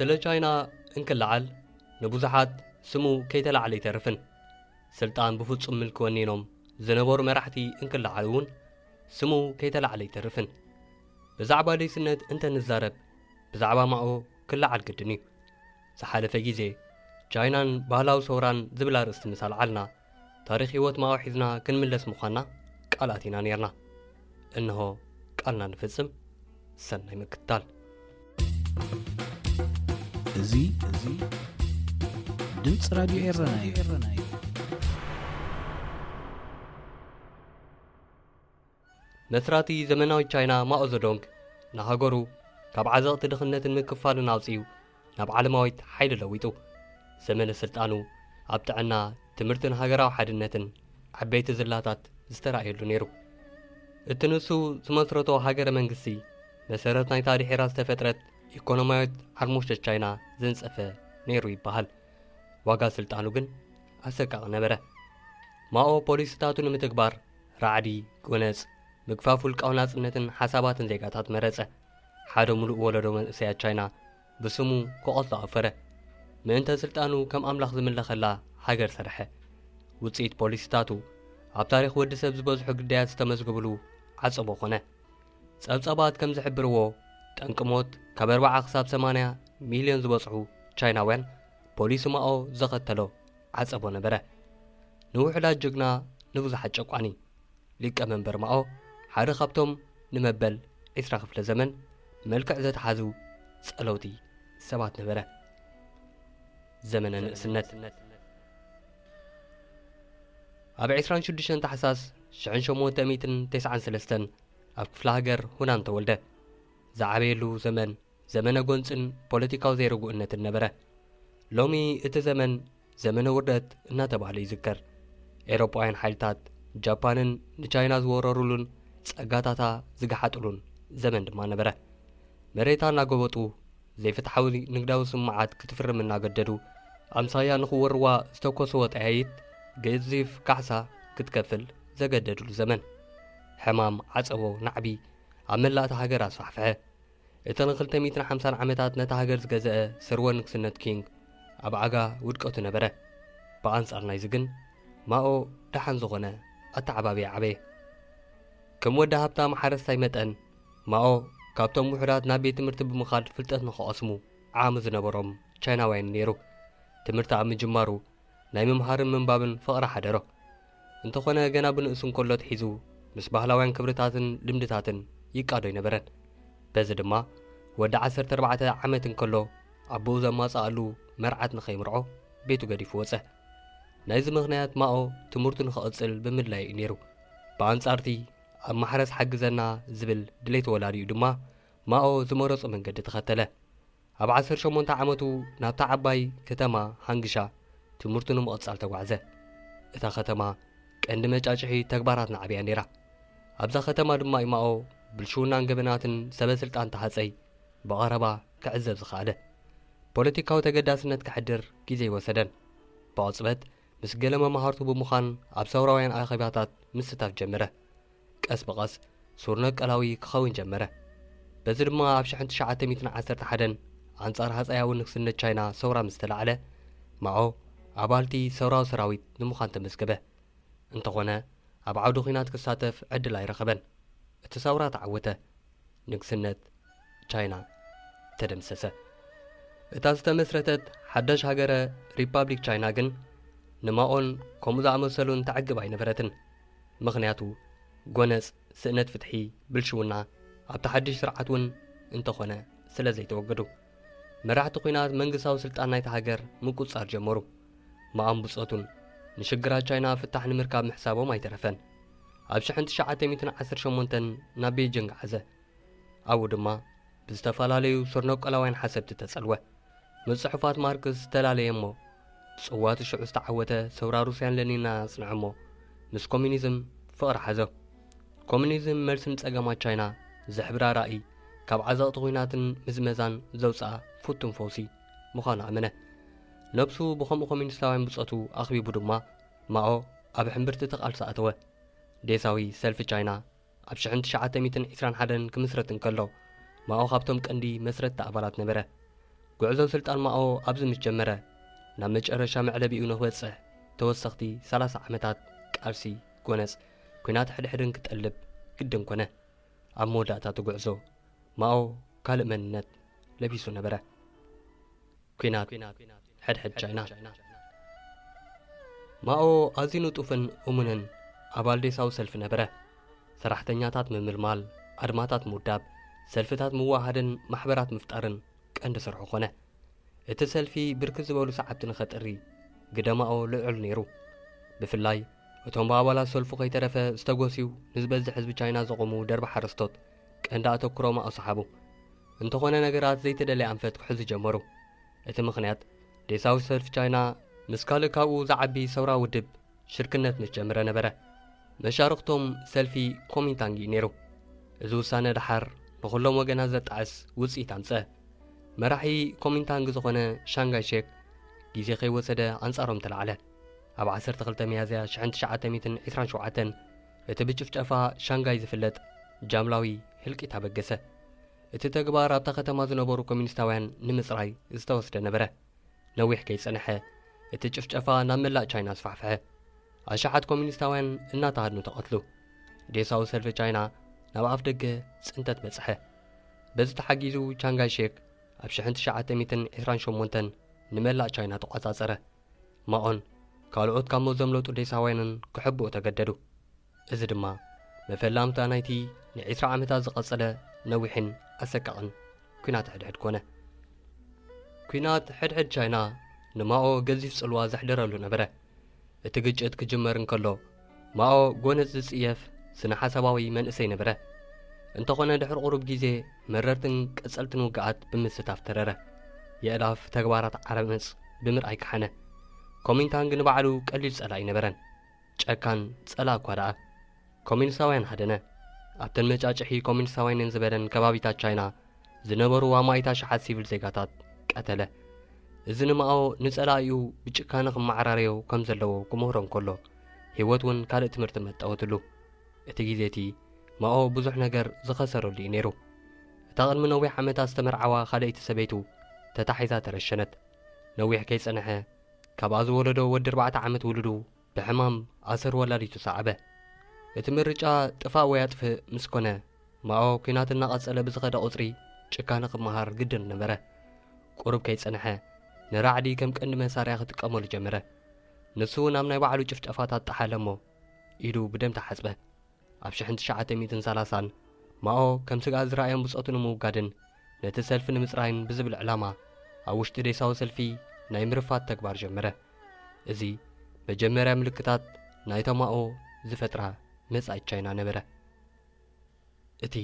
ስለ ቻይና እንክለዓል ንብዙሓት ስሙ ከይተላዕለ ኣይተርፍን። ስልጣን ብፍጹም ምልኪ ወኒኖም ዝነበሩ መራሕቲ እንክለዓሉ እውን ስሙ ከይተላዕለ ኣይተርፍን። ብዛዕባ ደይስነት እንተንዛረብ ብዛዕባ ማኦ ክለዓል ግድን እዩ። ዝሓለፈ ግዜ ቻይናን ባህላዊ ሰውራን ዝብል ኣርእስቲ ምስ ኣልዓልና ታሪኽ ህይወት ማኦ ሒዝና ክንምለስ ምዃንና ቃል ኣቲና ነይርና። እንሆ ቃልና ንፍጽም። ሰናይ ምክትታል። እዚ እዚ ድምፂ ራድዮ ኤረና እዩ። መስራቲ ዘመናዊት ቻይና ማኦ ዘዶንግ ንሃገሩ ካብ ዓዘቕቲ ድኽነትን ምክፋልን ኣውጺኡ ናብ ዓለማዊት ሓይሊ ለዊጡ። ዘመነ ስልጣኑ ኣብ ጥዕና፣ ትምህርትን ሃገራዊ ሓድነትን ዓበይቲ ዝላታት ዝተራእየሉ ነይሩ። እቲ ንሱ ዝመስረቶ ሃገረ መንግስቲ መሰረት ናይታ ድሒራ ዝተፈጥረት ኢኮኖሚያዊት ዓርሞሸት ቻይና ዘንጸፈ ነይሩ ይበሃል። ዋጋ ስልጣኑ ግን ኣሰቃቒ ነበረ። ማኦ ፖሊሲታቱ ንምትግባር ራዕዲ፣ ጎነጽ፣ ምግፋፍ ውልቃዊ ናጽነትን ሓሳባትን ዜጋታት መረጸ። ሓደ ሙሉእ ወለዶ መንእሰያት ቻይና ብስሙ ክቐትሎ ኣፈረ። ምእንተ ስልጣኑ ከም ኣምላኽ ዝምለኸላ ሃገር ሰርሐ። ውጽኢት ፖሊሲታቱ ኣብ ታሪኽ ወዲ ሰብ ዝበዝሑ ግዳያት ዝተመዝግብሉ ዓጸቦ ኾነ። ጸብጻባት ከም ዝሕብርዎ ጠንቂ ሞት ካብ ኣርባዓ ክሳብ ሰማንያ ሚልዮን ዝበጽሑ ቻይናውያን ፖሊሲ ማኦ ዘኸተሎ ዓጸቦ ነበረ። ንውሑዳት ጅግና፣ ንብዙሓት ጨቋኒ። ሊቀ መንበር ማኦ ሓደ ካብቶም ንመበል ዒስራ ክፍለ ዘመን መልክዕ ዘተሓዙ ጸለውቲ ሰባት ነበረ። ዘመነ ንእስነት። ኣብ ዕስራን ሽዱሽተን ታሕሳስ ሽሕን ሸሞንተ ሚእትን ተስዓን ሰለስተን ኣብ ክፍለ ሃገር ሁናን ተወልደ። ዝዓበየሉ ዘመን ዘመነ ጎንጽን ፖለቲካዊ ዘይርጉእነትን ነበረ። ሎሚ እቲ ዘመን ዘመነ ውርደት እናተባህለ ይዝከር። ኤውሮጳውያን ሓይልታት ጃፓንን ንቻይና ዝወረሩሉን ጸጋታታ ዝገሓጥሉን ዘመን ድማ ነበረ። መሬታ እናጎበጡ፣ ዘይፍትሓዊ ንግዳዊ ስምምዓት ክትፍርም እናገደዱ፣ ኣምሳያ ንኽወርዋ ዝተኮስዎ ጠያይት ገዚፍ ካሕሳ ክትከፍል ዘገደድሉ ዘመን። ሕማም ዓጸቦ ናዕቢ ኣብ መላእታ ሃገር ኣስፋሕፍሐ። እቲ ንክልተ ሚእትን ሓምሳን ዓመታት ነታ ሃገር ዝገዝአ ስርወ ንግስነት ኪንግ ኣብ ኣጋ ውድቀቱ ነበረ። ብኣንጻር ናይዚ ግን ማኦ ደሓን ዝኾነ ኣተዓባብያ ዓበየ። ከም ወዲ ሃብታም ሓረስታይ መጠን ማኦ ካብቶም ውሑዳት ናብ ቤት ትምህርቲ ብምኻድ ፍልጠት ንኽቐስሙ ዓቕሚ ዝነበሮም ቻይናውያን ነይሩ። ትምህርቲ ኣብ ምጅማሩ ናይ ምምሃርን ምንባብን ፍቕሪ ሓደሮ። እንተኾነ ገና ብንእሱ እንከሎ ኣትሒዙ ምስ ባህላውያን ክብርታትን ልምድታትን ይቃዶ ኣይነበረን። በዚ ድማ ወዲ ዓሰርተ ኣርባዕተ ዓመት እንከሎ ኣቦኡ ዘማጽኣሉ መርዓት ንኸይምርዖ ቤቱ ገዲፉ ወጸ። ናይዚ ምኽንያት ማኦ ትምህርቱ ንኽቕጽል ብምድላዩ እዩ ነይሩ። ብኣንጻርቲ ኣብ ማሕረስ ሓግዘና ዝብል ድሌት ወላዲኡ ድማ ማኦ ዝመረጾ መንገዲ ተኸተለ። ኣብ ዓሰርተ ሸሞንተ ዓመቱ ናብታ ዓባይ ከተማ ሃንግሻ ትምህርቱ ንምቕጻል ተጓዕዘ። እታ ከተማ ቀንዲ መጫጭሒ ተግባራት ናዕብያ ነይራ። ኣብዛ ከተማ ድማ እዩ ማኦ ብልሽውናን ገበናትን ሰበ ስልጣን ተሃጸይ ብቐረባ ክዕዘብ ዝኸኣለ። ፖለቲካዊ ተገዳስነት ከሕድር ግዜ ኣይወሰደን። ብቕጽበት ምስ ገለ መማህርቱ ብምዃን ኣብ ሰውራውያን ኣኼባታት ምስታፍ ጀመረ። ቀስ ብቐስ ሱር ነቀላዊ ክኸውን ጀመረ። በዚ ድማ ኣብ ሽሕን ትሽዓተ ሚእትን ዓሰርተ ሓደን ኣንጻር ሃጸያዊ ንግስነት ቻይና ሰውራ ምስ ተላዕለ፣ ማኦ ኣባልቲ ሰውራዊ ሰራዊት ንምዃን ተመዝገበ። እንተኾነ ኣብ ዓውዲ ኲናት ክሳተፍ ዕድል ኣይረኸበን። እቲ ሰውራ ተዓወተ። ንግስነት ቻይና ተደምሰሰ። እታ ዝተመስረተት ሓዳሽ ሃገረ ሪፓብሊክ ቻይና ግን ንማኦን ከምኡ ዝኣመሰሉን ተዕግብ ኣይነበረትን። ምኽንያቱ ጎነጽ፣ ስእነት ፍትሒ፣ ብልሽውና ኣብቲ ሓድሽ ስርዓት እውን እንተኾነ ስለ ዘይተወገዱ፣ መራሕቲ ኲናት መንግስታዊ ስልጣን ናይታ ሃገር ምቁጽጻር ጀመሩ። ማኦን ብጾቱን ንሽግራት ቻይና ፍታሕ ንምርካብ ምሕሳቦም ኣይተረፈን። ኣብ ሽሕን ትሽዓተ ሚእትን ዓሰርተ ሸሞንተን ናብ ቤጂንግ ዓዘ። ኣብኡ ድማ ብዝተፈላለዩ ስርነቀላውያን ሓሰብቲ ተጸልወ። ምስ ጽሑፋት ማርክስ ተላለየ እሞ፣ ጽዋቱ ሽዑ ዝተዓወተ ሰውራ ሩስያን ለኒንን ኣጽንዐ እሞ፣ ምስ ኮሚኒዝም ፍቕሪ ሓዞ። ኮሚኒዝም መልሲ ንጸገማት ቻይና ዘሕብራ ራእይ፣ ካብ ዓዘቕቲ ኲናትን ምዝመዛን ዘውጽኣ ፍቱን ፈውሲ ምዃኑ ኣመነ። ነብሱ ብኸምኡ ኮሚኒስታውያን ብጾቱ ኣኽቢቡ ድማ፣ ማኦ ኣብ ሕምብርቲ እቲ ቃልሲ ኣተወ። ዴሳዊ ሰልፊ ቻይና ኣብ ሽሕን ትሽዓተ ሚእትን ዕስራን ሓደን ክምስረት እንከሎ፣ ማኦ ካብቶም ቀንዲ መስረትቲ ኣባላት ነበረ። ጉዕዞ ስልጣን ማኦ ኣብዚ ምስ ጀመረ፣ ናብ መጨረሻ መዕለቢኡ ንክበጽሕ ተወሰኽቲ ሰላሳ ዓመታት ቃልሲ፣ ጎነጽ፣ ኲናት ሕድሕድን ክጠልብ ግድን ኮነ። ኣብ መወዳእታ እቲ ጉዕዞ ማኦ ካልእ መንነት ለቢሱ ነበረ። ኲናት ሕድሕድ ቻይና። ማኦ ኣዝዩ ንጡፍን እሙንን ኣባል ዴሳዊ ሰልፊ ነበረ። ሰራሕተኛታት ምምልማል፣ ኣድማታት ምውዳብ፣ ሰልፍታት ምውሃድን ማሕበራት ምፍጣርን ቀንዲ ስርሑ ኮነ። እቲ ሰልፊ ብርክት ዝበሉ ሰዓብቲ ንኸጥሪ ግደ ማኦ ልዑል ነይሩ። ብፍላይ እቶም ብኣባላት ሰልፉ ከይተረፈ ዝተጎስዩ ንዝበዝሕ ህዝቢ ቻይና ዘቖሙ ደርቢ ሓረስቶት ቀንዲ ኣተኩሮ ማኦ ሰሓቡ። እንተኾነ ነገራት ዘይተደለየ ኣንፈት ክሕዙ ጀመሩ። እቲ ምኽንያት ዴሳዊ ሰልፊ ቻይና ምስ ካልእ ካብኡ ዝዓቢ ሰውራ ውድብ ሽርክነት ምስ ጀምረ ነበረ። መሻርኽቶም ሰልፊ ኮሚንታንግ እዩ ነይሩ። እዚ ውሳነ ደሓር ንኹሎም ወገናት ዘጣዕስ ውጽኢት ኣምጸ። መራሒ ኮሚንታንግ ዝኾነ ሻንጋይ ሼክ ግዜ ከይወሰደ ኣንጻሮም ተላዕለ። ኣብ ዓሰርተ ክልተ ሚያዝያ ሽሕን ትሽዓተ ሚእትን ዕስራን ሸውዓተን እቲ ብጭፍጨፋ ሻንጋይ ዝፍለጥ ጃምላዊ ህልቂት ኣበገሰ። እቲ ተግባር ኣብታ ከተማ ዝነበሩ ኮሚኒስታውያን ንምጽራይ ዝተወስደ ነበረ። ነዊሕ ከይጸንሐ እቲ ጭፍጨፋ ናብ መላእ ቻይና ኣስፋሕፍሐ። ኣሽሓት ኮሚኒስታውያን እናተሃድኑ ተቐትሉ። ዴሳዊ ሰልፊ ቻይና ናብ ኣፍ ደገ ጽንተት በጽሐ። በዚ ተሓጊዙ ቻንጋይ ሼክ ኣብ ሽሕን ትሽዓተ ሚእትን ዕስራን ሸሞንተን ንመላእ ቻይና ተቖጻጸረ። ማኦን ካልኦት ካብ ሞት ዘምለጡ ዴሳውያንን ክሕብኡ ተገደዱ። እዚ ድማ መፈላምታ ናይቲ ንዒስራ ዓመታት ዝቐጸለ ነዊሕን ኣሰቃቕን ኲናት ሕድሕድ ኮነ። ኲናት ሕድሕድ ቻይና ንማኦ ገዚፍ ጽልዋ ዘሕደረሉ ነበረ። እቲ ግጭት ክጅመር እንከሎ ማኦ ጎነጽ ዝጽየፍ ስነ ሓሳባዊ መንእሰይ ነበረ። እንተኾነ ድሕሪ ቁሩብ ግዜ መረርትን ቀጸልትን ውግኣት ብምስታፍ ተረረ። የእላፍ ተግባራት ዓመጽ ብምርኣይ ከሓነ። ኮሚንታንግ ንባዕሉ ቀሊል ጸላኢ ነበረን። ጨካን ጸላእ እኳ ደኣ ኮሚኒስታውያን ሃደነ። ኣብተን መጫጭሒ ኮሚኒስታውያን እየን ዝበለን ከባቢታት ቻይና ዝነበሩ ኣማኢት ኣሽሓት ሲቪል ዜጋታት ቀተለ። እዚ ንማኦ ንጸላኢኡ ብጭካነ ክመዓራረዮ ከም ዘለዎ ክምህሮ እንከሎ፣ ህይወት እውን ካልእ ትምህርቲ መጠወትሉ። እቲ ግዜ እቲ ማኦ ብዙሕ ነገር ዝኸሰረሉ እዩ ነይሩ። እታ ቅድሚ ነዊሕ ዓመታት ዝተመርዓዋ ካልኣይቲ ሰበይቱ ተታሒዛ ተረሸነት። ነዊሕ ከይጸንሐ ካብኣ ዝወለዶ ወዲ ኣርባዕተ ዓመት ውሉዱ ብሕማም ኣሰር ወላዲቱ ሰዓበ። እቲ ምርጫ ጥፋእ ወይ ኣጥፍእ ምስ ኮነ፣ ማኦ ኲናት እናቐጸለ ብዝኸደ ቁጽሪ ጭካነ ክመሃር ግድን ነበረ። ቁሩብ ከይጸንሐ ንራዕዲ ከም ቀንዲ መሳርያ ክጥቀመሉ ጀመረ። ንሱ እውን ኣብ ናይ ባዕሉ ጭፍጨፋታት ጠሓለ እሞ ኢዱ ብደም ተሓጽበ። ኣብ ሽሕን ትሽዓተ ሚእትን ሰላሳን ማኦ ከም ስግኣት ዝረኣዮም ብጾቱ ንምውጋድን ነቲ ሰልፊ ንምጽራይን ብዝብል ዕላማ ኣብ ውሽጢ ዴሳዊ ሰልፊ ናይ ምርፋት ተግባር ጀመረ። እዚ መጀመርያ ምልክታት ናይታ ማኦ ዝፈጥራ መጻኢት ቻይና ነበረ። እቲ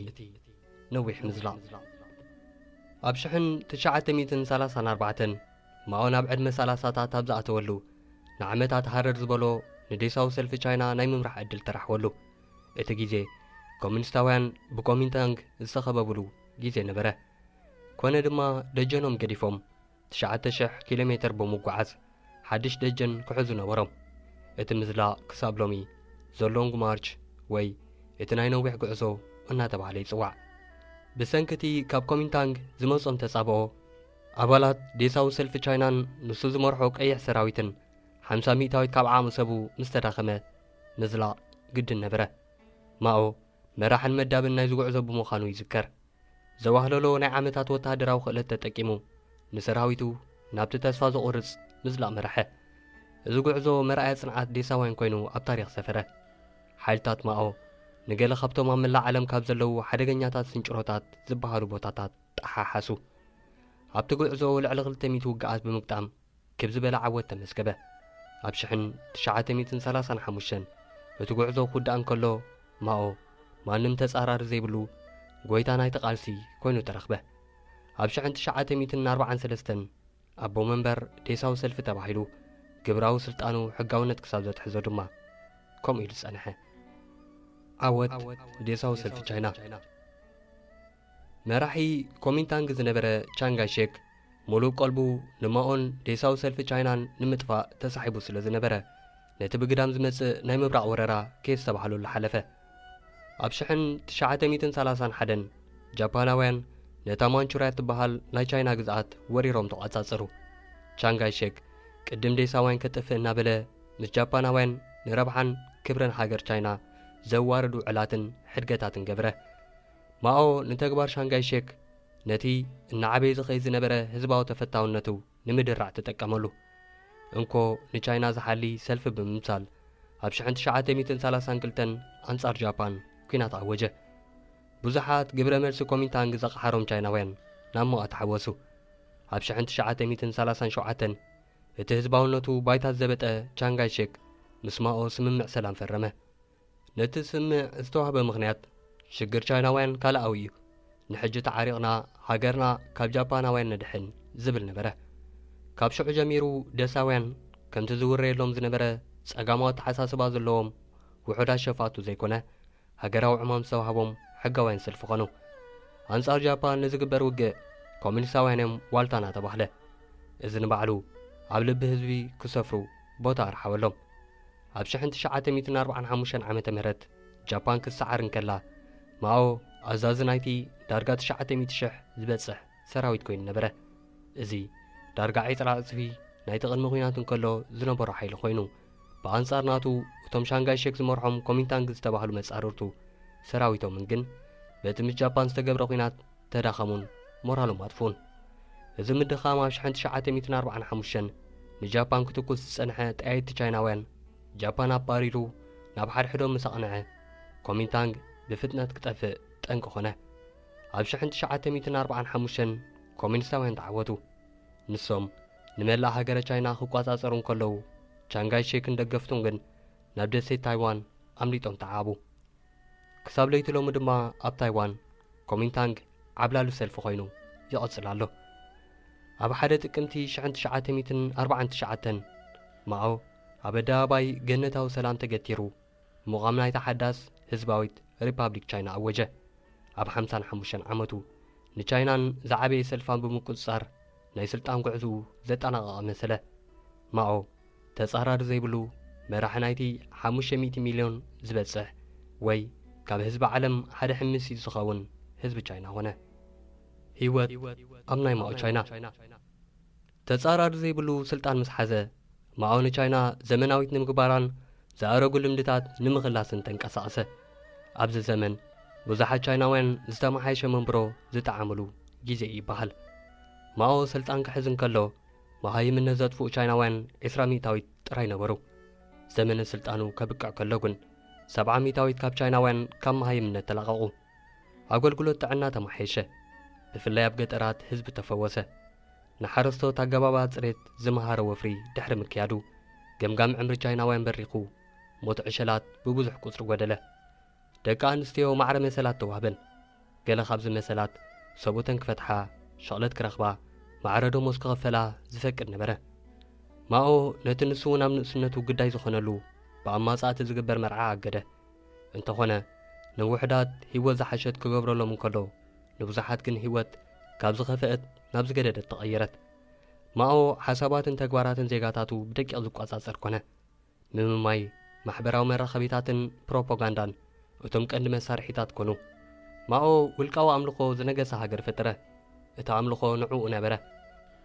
ነዊሕ ምዝላቕ። ኣብ ሽሕን ትሽዓተ ሚእትን ሰላሳን ኣርባዕተን ማኦ ናብ ዕድመ ሰላሳታት ኣብ ዝኣተወሉ ንዓመታት ሃረር ዝበሎ ንዴሳዊ ሰልፊ ቻይና ናይ ምምራሕ ዕድል ተራሕወሉ። እቲ ግዜ ኮሚኒስታውያን ብኮሚንታንግ ዝተኸበብሉ ግዜ ነበረ። ኮነ ድማ ደጀኖም ገዲፎም ትሽዓተ ሽሕ ኪሎ ሜተር ብምጉዓዝ ሓድሽ ደጀን ክሕዙ ነበሮም። እቲ ምዝላቕ ክሳብ ሎሚ ዘ ሎንግ ማርች ወይ እቲ ናይ ነዊሕ ጉዕዞ እናተባህለ ይጽዋዕ። ብሰንኪ እቲ ካብ ኮሚንታንግ ዝመጾም ተጻብኦ፣ ኣባላት ዴሳዊ ሰልፊ ቻይናን ንሱ ዝመርሖ ቀይሕ ሰራዊትን ሓምሳ ሚእታዊት ካብ ዓቕሚ ሰቡ ምስ ተዳኸመ፣ ምዝላቕ ግድን ነበረ። ማኦ መራሕን መዳብን ናይዚ ጉዕዞ ብምዃኑ ይዝከር። ዘዋህለሎ ናይ ዓመታት ወተሃደራዊ ክእለት ተጠቂሙ ንሰራዊቱ ናብቲ ተስፋ ዘቑርጽ ምዝላቕ መርሐ። እዚ ጉዕዞ መርኣያ ጽንዓት ዴሳውያን ኮይኑ ኣብ ታሪኽ ሰፈረ። ሓይልታት ማኦ ንገለ ካብቶም ኣብ መላእ ዓለም ካብ ዘለዉ ሓደገኛታት ስንጭሮታት ዝበሃሉ ቦታታት ጠሓሓሱ። ኣብቲ ጉዕዞ ልዕሊ ክልተ ሚእቲ ውግኣት ብምግጣም ክብ ዝበለ ዓወት ተመዝገበ። ኣብ ሽሕን ትሽዓተ ሚእትን ሰላሳን ሓሙሽተን እቲ ጉዕዞ ክውዳእ እንከሎ ማኦ ማንም ተጻራሪ ዘይብሉ ጎይታ ናይቲ ቃልሲ ኮይኑ ተረኽበ። ኣብ ሽሕን ትሽዓተ ሚእትን ኣርባዓን ሰለስተን ኣቦ መንበር ዴሳዊ ሰልፊ ተባሂሉ ግብራዊ ስልጣኑ ሕጋውነት ክሳብ ዘትሕዞ ድማ ከምኡ ኢሉ ጸንሐ። ዓወት ዴሳዊ ሰልፊ ቻይና። መራሒ ኮሚንታንግ ዝነበረ ቻንጋይ ሼክ ምሉእ ቀልቡ ንማኦን ዴሳዊ ሰልፊ ቻይናን ንምጥፋእ ተሳሒቡ ስለ ዝነበረ፣ ነቲ ብግዳም ዝመጽእ ናይ ምብራቕ ወረራ ከየስተባህለሉ ሓለፈ። ኣብ ሽሕን ትሽዓተ ሚእትን ሰላሳን ሓደን ጃፓናውያን ነታ ማንቹርያ ትበሃል ናይ ቻይና ግዝኣት ወሪሮም ተቋጻጸሩ። ቻንጋይ ሼክ ቅድም ዴሳውያን ከጥፍእ እናበለ ምስ ጃፓናውያን ንረብሓን ክብርን ሃገር ቻይና ዘዋርዱ ዕላትን ሕድገታትን ገብረ። ማኦ ንተግባር ሻንጋይ ሼክ ነቲ እናዓበየ ዝኸይድ ዝነበረ ህዝባዊ ተፈታውነቱ ንምድራዕ ተጠቀመሉ። እንኮ ንቻይና ዝሓሊ ሰልፊ ብምምሳል ኣብ ሽሕን ትሽዓተ ሚእትን ሰላሳን ክልተን ኣንጻር ጃፓን ኲናት ኣወጀ። ብዙሓት ግብረ መልሲ ኮሚንታንግ ዘቕሓሮም ቻይናውያን ናብ ማኦ ተሓወሱ። ኣብ ሽሕን ትሽዓተ ሚእትን ሰላሳን ሸውዓተን እቲ ህዝባውነቱ ባይታ ዝዘበጠ ቻንጋይ ሼክ ምስ ማኦ ስምምዕ ሰላም ፈረመ። ነቲ ስምምዕ ዝተዋህበ ምኽንያት ሽግር ቻይናውያን ካልኣዊ እዩ። ንሕጂ ተዓሪቕና ሃገርና ካብ ጃፓናውያን ነድሕን ዝብል ነበረ። ካብ ሽዑ ጀሚሩ ደሳውያን ከምቲ ዝውረየሎም ዝነበረ ጸጋማዊ ኣተሓሳስባ ዘለዎም ውሑዳት ሸፋቱ ዘይኮነ ሃገራዊ ዕማም ዝተዋህቦም ሕጋውያን ሰልፊ ኾኑ። ኣንጻር ጃፓን ንዝግበር ውግእ ኮሚኒስታውያን እዮም ዋልታና ተባህለ። እዚ ንባዕሉ ኣብ ልቢ ህዝቢ ክሰፍሩ ቦታ ኣርሓወሎም። ኣብ ሽሕን ትሽዓተ ሚእትን ኣርባዓን ሓሙሽተን ዓመተ ምህረት ጃፓን ክትሰዓር እንከላ ማኦ ኣዛዚ ናይቲ ዳርጋ ትሽዓተ ሚእቲ ሽሕ ዝበጽሕ ሰራዊት ኮይኑ ነበረ። እዚ ዳርጋ ዕጽራ ዕጽፊ ናይቲ ቅድሚ ኲናት እንከሎ ዝነበሮ ሓይሊ ኮይኑ፣ ብኣንጻር ናቱ እቶም ሻንጋይ ሼክ ዝመርሖም ኮሚንታንግ ዝተባህሉ መጻርርቱ ሰራዊቶምን ግን በቲ ምስ ጃፓን ዝተገብረ ኲናት ተዳኸሙን ሞራሎም ኣጥፍኡን። እዚ ምድኻም ኣብ ሽሕን ትሽዓተ ሚእትን ኣርባዓን ሓሙሽተን ንጃፓን ክትኩስ ዝጸንሐ ጠያይቲ ቻይናውያን ጃፓን ኣባሪሩ ናብ ሓድሕዶም ምስ ኣቕንዐ ኮሚንታንግ ብፍጥነት ክጠፍእ ጠንቂ ኾነ። ኣብ ሽሕን ትሽዓተ ሚእትን ኣርባዓን ሓሙሽተን ኮሚኒስታውያን ተዓወቱ። ንሶም ንመላእ ሃገረ ቻይና ክቋጻጸሩ እንከለዉ ቻንጋይ ሼክን ደገፍቱን ግን ናብ ደሴት ታይዋን ኣምሊጦም ተዓቡ። ክሳብ ለይቲ ሎሚ ድማ ኣብ ታይዋን ኮሚንታንግ ዓብላሉ ሰልፊ ኮይኑ ይቕጽል ኣሎ። ኣብ ሓደ ጥቅምቲ ሽሕን ትሽዓተ ሚእትን ኣርባዓን ትሽዓተን ማኦ ኣብ ኣደባባይ ገነታዊ ሰላም ተገቲሩ ምቋም ናይታ ሓዳስ ህዝባዊት ሪፓብሊክ ቻይና ኣወጀ። ኣብ ሓምሳን ሓሙሽተን ዓመቱ ንቻይናን ዝዓበየ ሰልፋን ብምቁጽጻር ናይ ስልጣን ጉዕዝኡ ዘጠናቐቐ መሰለ። ማኦ ተጻራሪ ዘይብሉ መራሒ ናይቲ ሓሙሽተ ሚእቲ ሚልዮን ዝበጽሕ ወይ ካብ ህዝቢ ዓለም ሓደ ሕምሲ ዝኸውን ህዝቢ ቻይና ኾነ። ህይወት ኣብ ናይ ማኦ ቻይና። ተጻራሪ ዘይብሉ ስልጣን ምስ ሓዘ ማኦ ንቻይና ዘመናዊት ንምግባራን ዝኣረጉ ልምድታት ንምኽላስን ተንቀሳቐሰ። ኣብዚ ዘመን ብዙሓት ቻይናውያን ዝተመሓየሸ መንብሮ ዝጠዓምሉ ግዜ እዩ ይበሃል። ማኦ ስልጣን ክሕዝ እንከሎ መሃይምነት ዘጥፍኡ ቻይናውያን ዕስራ ሚእታዊት ጥራይ ነበሩ። ዘመነ ስልጣኑ ከብቅዕ ከሎ ግን ሰብዓ ሚእታዊት ካብ ቻይናውያን ካብ መሃይምነት ተላቐቑ። ኣገልግሎት ጥዕና ተመሓየሸ። ብፍላይ ኣብ ገጠራት ህዝቢ ተፈወሰ። ንሓረስቶት ኣገባባት ጽሬት ዝመሃረ ወፍሪ ድሕሪ ምክያዱ ገምጋም ዕምሪ ቻይናውያን በሪኹ። ሞት ዕሸላት ብብዙሕ ቁጽሪ ጎደለ። ደቂ ኣንስትዮ ማዕረ መሰላት ተዋህበን። ገለ ካብዚ መሰላት ሰብኡተን ክፈትሓ፣ ሸቕለት ክረኽባ፣ ማዕረ ደሞዝ ክኸፈላ ዝፈቅድ ነበረ። ማኦ ነቲ ንሱ እውን ኣብ ንእስነቱ ግዳይ ዝኾነሉ ብኣማጻእቲ ዝግበር መርዓ ኣገደ። እንተኾነ ንውሑዳት ህይወት ዝሓሸት ክገብረሎም እንከሎ ንብዙሓት ግን ህይወት ካብ ዝኸፍአት ናብ ዝገደደት ተቐየረት። ማኦ ሓሳባትን ተግባራትን ዜጋታቱ ብደቂቕ ዝቋጻጸር ኮነ። ምምማይ ማሕበራዊ መራኸቢታትን ፕሮፓጋንዳን እቶም ቀንዲ መሳርሒታት ኮኑ። ማኦ ውልቃዊ ኣምልኾ ዝነገሰ ሃገር ፈጠረ። እቲ ኣምልኾ ንዕኡ ነበረ።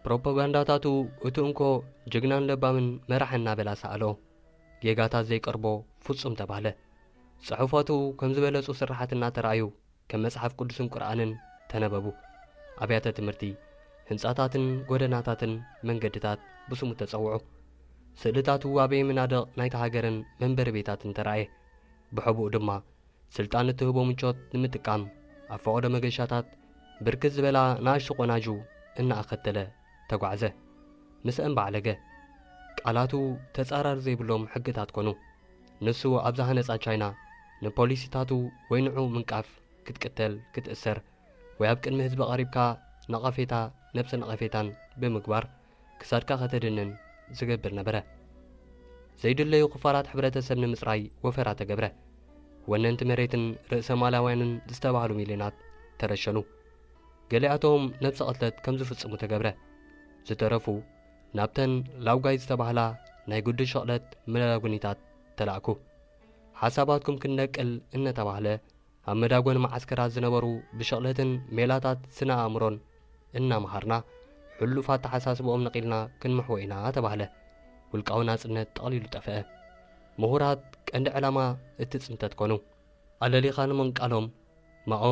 ፕሮፓጋንዳታቱ እቲ እንኮ ጅግናን ለባምን መራሒ እናበላ ሰኣሎ። ጌጋታት ዘይቀርቦ ፍጹም ተባህለ። ጽሑፋቱ ከም ዝበለጹ ስርሓት እናተራእዩ ከም መጽሓፍ ቅዱስን ቁርኣንን ተነበቡ። ኣብያተ ትምህርቲ፣ ህንጻታትን ጎደናታትን መንገድታት ብስሙ ተጸውዑ። ስእልታቱ ኣብ የመናድቕ ናይታ ሃገርን መንበሪ ቤታትን ተራእየ። ብሕቡእ ድማ ስልጣን እትህቦ ምቾት ንምጥቃም ኣብ ፈቐዶ መገሻታት ብርክት ዝበላ ንኣሽቱ ቆናጁ እናኣኸተለ ተጓዕዘ። ምስአን ባዕለገ። ቃላቱ ተጻራሪ ዘይብሎም ሕግታት ኮኑ። ንሱ ኣብ ዝሃነጻ ቻይና ንፖሊሲታቱ ወይ ንዕኡ ምንቃፍ ክትቅተል፣ ክትእሰር ወይ ኣብ ቅድሚ ህዝቢ ቀሪብካ ነቐፌታ፣ ነብሰ ነቐፌታን ብምግባር ክሳድካ ከተድንን ዝገብር ነበረ። ዘይድለዩ ክፋላት ሕብረተሰብ ንምጽራይ ወፈራ ተገብረ። ወነንቲ መሬትን ርእሰ ማላውያንን ዝተባህሉ ሚልዮናት ተረሸኑ። ገሊኣቶም ነብሰ ቅትለት ከም ዝፍጽሙ ተገብረ። ዝተረፉ ናብተን ላውጋይ ዝተባህላ ናይ ግዱድ ሸቕለት መላጉኒታት ተላእኩ። ሓሳባትኩም ክንነቅል እናተባህለ ኣብ መዳጎኒ መዓስከራት ዝነበሩ ብሽቕለትን ሜላታት ስነ ኣእምሮን እናመሃርና፣ ሕሉፍ ኣተሓሳስብኦም ነቒልና ክንምሕዎ ኢና ተባህለ። ውልቃዊ ናጽነት ጠቕሊሉ ጠፍአ። ምሁራት ቀንዲ ዕላማ እቲ ጽንተት ኮኑ። ኣለሊኻ ንምንቃሎም ማኦ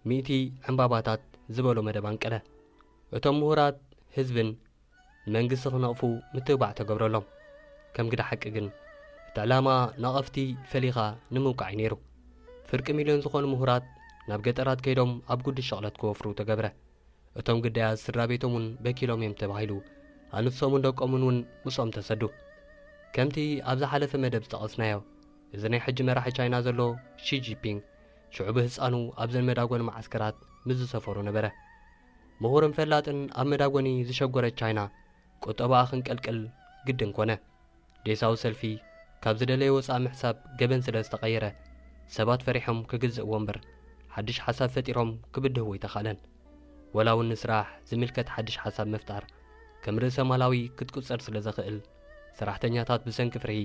ሚእቲ ዕምባባታት ዝበሎ መደብ ኣንቀለ። እቶም ምሁራት ህዝብን ንመንግስቲ ክነቕፉ ምትብባዕ ተገብረሎም። ከም ግዳ ሓቂ ግን፣ እቲ ዕላማ ነቐፍቲ ፈሊኻ ንምውቃዕ እዩ ነይሩ። ፍርቂ ሚልዮን ዝኾኑ ምሁራት ናብ ገጠራት ከይዶም ኣብ ጉዲ ሸቕለት ክወፍሩ ተገብረ። እቶም ግዳያት ስድራ ቤቶም እውን በኪሎም እዮም ተባሂሉ። ኣንስቶምን ደቆምን እውን ምስኦም ተሰዱ። ከምቲ ኣብ ዝሓለፈ መደብ ዝጠቐስናዮ፣ እዚ ናይ ሕጂ መራሒ ቻይና ዘሎ ሺ ጂንፒንግ፣ ሽዑ ብህፃኑ ኣብዘን መዳጎኒ መዓስከራት ምስ ዝሰፈሩ ነበረ። ምሁርን ፈላጥን ኣብ መዳጎኒ ዝሸጎረት ቻይና፣ ቁጠባኣ ክንቀልቅል ግድን ኮነ። ዴሳዊ ሰልፊ ካብ ዝደለየ ወፃኢ ምሕሳብ ገበን ስለ ዝተቐየረ፣ ሰባት ፈሪሖም ክግዝእዎ እምበር፣ ሓድሽ ሓሳብ ፈጢሮም ክብድህዎ ኣይተኻእለን። ወላ እውን ንስራሕ ዝምልከት ሓድሽ ሓሳብ ምፍጣር፣ ከም ርእሰ ማላዊ ክትቁጸር ስለ ዘኽእል፣ ሰራሕተኛታት ብሰንኪ ፍርሂ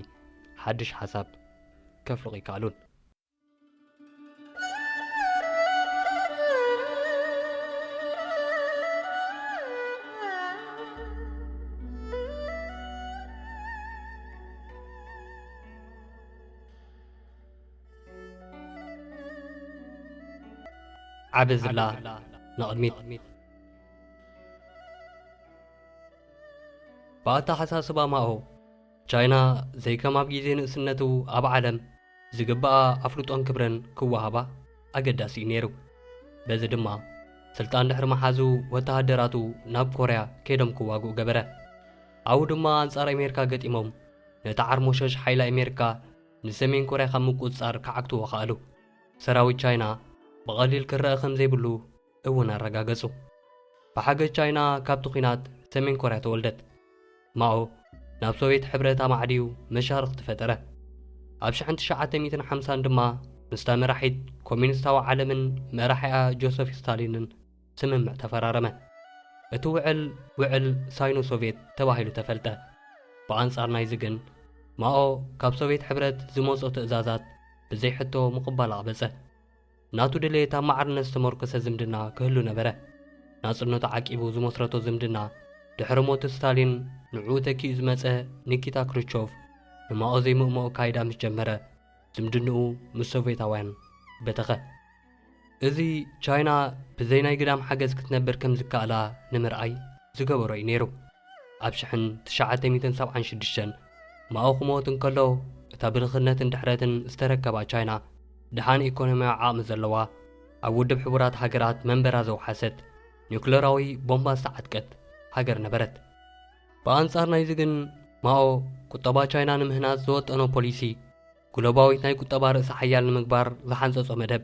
ሓድሽ ሓሳብ ከፍልቑ ኣይከኣሉን። ዓቢ ዝላ ንቕድሚት። ብኣተሓሳስባ ማኦ፣ ቻይና ዘይከም ኣብ ግዜ ንእስነቱ ኣብ ዓለም ዝግብኣ ኣፍልጦን ክብርን ክወሃባ ኣገዳሲ እዩ ነይሩ። በዚ ድማ፣ ስልጣን ድሕሪ ምሓዙ፣ ወተሃደራቱ ናብ ኮርያ ከይዶም ክዋግኡ ገበረ። ኣብኡ ድማ ኣንጻር ኣሜሪካ ገጢሞም፣ ነቲ ዓርሞሸሽ ሓይሊ ኣሜሪካ ንሰሜን ኮርያ ካብ ምቁጽጻር ክዓግትዎ ከኣሉ። ሰራዊት ቻይና ብቐሊል ክረኣ ከም ዘይብሉ እውን ኣረጋገጹ። ብሓገዝ ቻይና ካብቲ ኲናት ሰሜን ኮርያ ተወልደት። ማኦ ናብ ሶቪየት ሕብረት ኣማዕድዩ መሻርኽቲ ፈጠረ። ኣብ ሽሕን ትሽዓተ ሚእትን ሓምሳን ድማ ምስታ መራሒት ኮሚኒስታዊ ዓለምን መራሒኣ ጆሰፍ ስታሊንን ስምምዕ ተፈራረመ። እቲ ውዕል፣ ውዕል ሳይኖ ሶቪየት ተባሂሉ ተፈልጠ። ብኣንጻር ናይዚ ግን፣ ማኦ ካብ ሶቪየት ሕብረት ዝመጾ ትእዛዛት ብዘይ ሕቶ ምቕባል ኣቕበጸ። ናቱ ድሌት ኣብ ማዕርነት ዝተመርኮሰ ዝምድና ክህሉ ነበረ። ናጽነቱ ዓቂቡ ዝመስረቶ ዝምድና፣ ድሕሪ ሞት ስታሊን ንዕኡ ተኪኡ ዝመጸ ኒኪታ ክሩሽቾቭ ንማኦ ዘይምእምኦ ኣካይዳ ምስ ጀመረ፣ ዝምድንኡ ምስ ሶቪየታውያን በተኸ። እዚ፣ ቻይና ብዘይ ናይ ግዳም ሓገዝ ክትነብር ከም ዝከኣላ ንምርኣይ ዝገበሮ እዩ ነይሩ። ኣብ ሽሕን ትሽዓተ ሚእትን ሰብዓን ሽዱሽተን ማኦ ክሞት እንከሎ፣ እታ ብድኽነትን ድሕረትን ዝተረከባ ቻይና፣ ደሓን ኢኮኖሚያዊ ዓቕሚ ዘለዋ፣ ኣብ ውድብ ሕቡራት ሃገራት መንበራ ዘውሓሰት፣ ኒውክለራዊ ቦምባ ዝተዓጥቀት ሃገር ነበረት። ብኣንጻር ናይዚ ግን፣ ማኦ ቁጠባ ቻይና ንምህናጽ ዝወጠኖ ፖሊሲ፣ ግሎባዊት ናይ ቁጠባ ርእሰ ሓያል ንምግባር ዝሓንጸጾ መደብ፣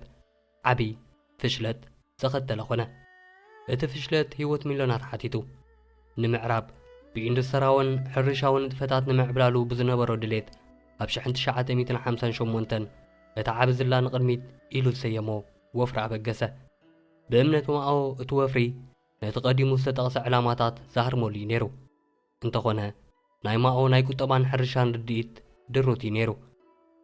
ዓቢ ፍሽለት ዘኸተለ ኾነ። እቲ ፍሽለት ህይወት ሚልዮናት ሓቲቱ። ንምዕራብ ብኢንዱስትራውን ሕርሻውን ንጥፈታት ንምዕብላሉ ብዝነበሮ ድሌት፣ ኣብ ሽሕን ትሽዓተ ሚእትን ሓምሳን ሸሞንተን እቲ ዓቢ ዝላ ንቕድሚት ኢሉ ዝሰየሞ ወፍሪ ኣበገሰ። ብእምነት ማኦ እቲ ወፍሪ ነቲ ቀዲሙ ዝተጠቕሰ ዕላማታት ዝሃርመሉ እዩ ነይሩ። እንተኾነ፣ ናይ ማኦ ናይ ቁጠባን ሕርሻን ርድኢት ድሩት እዩ ነይሩ።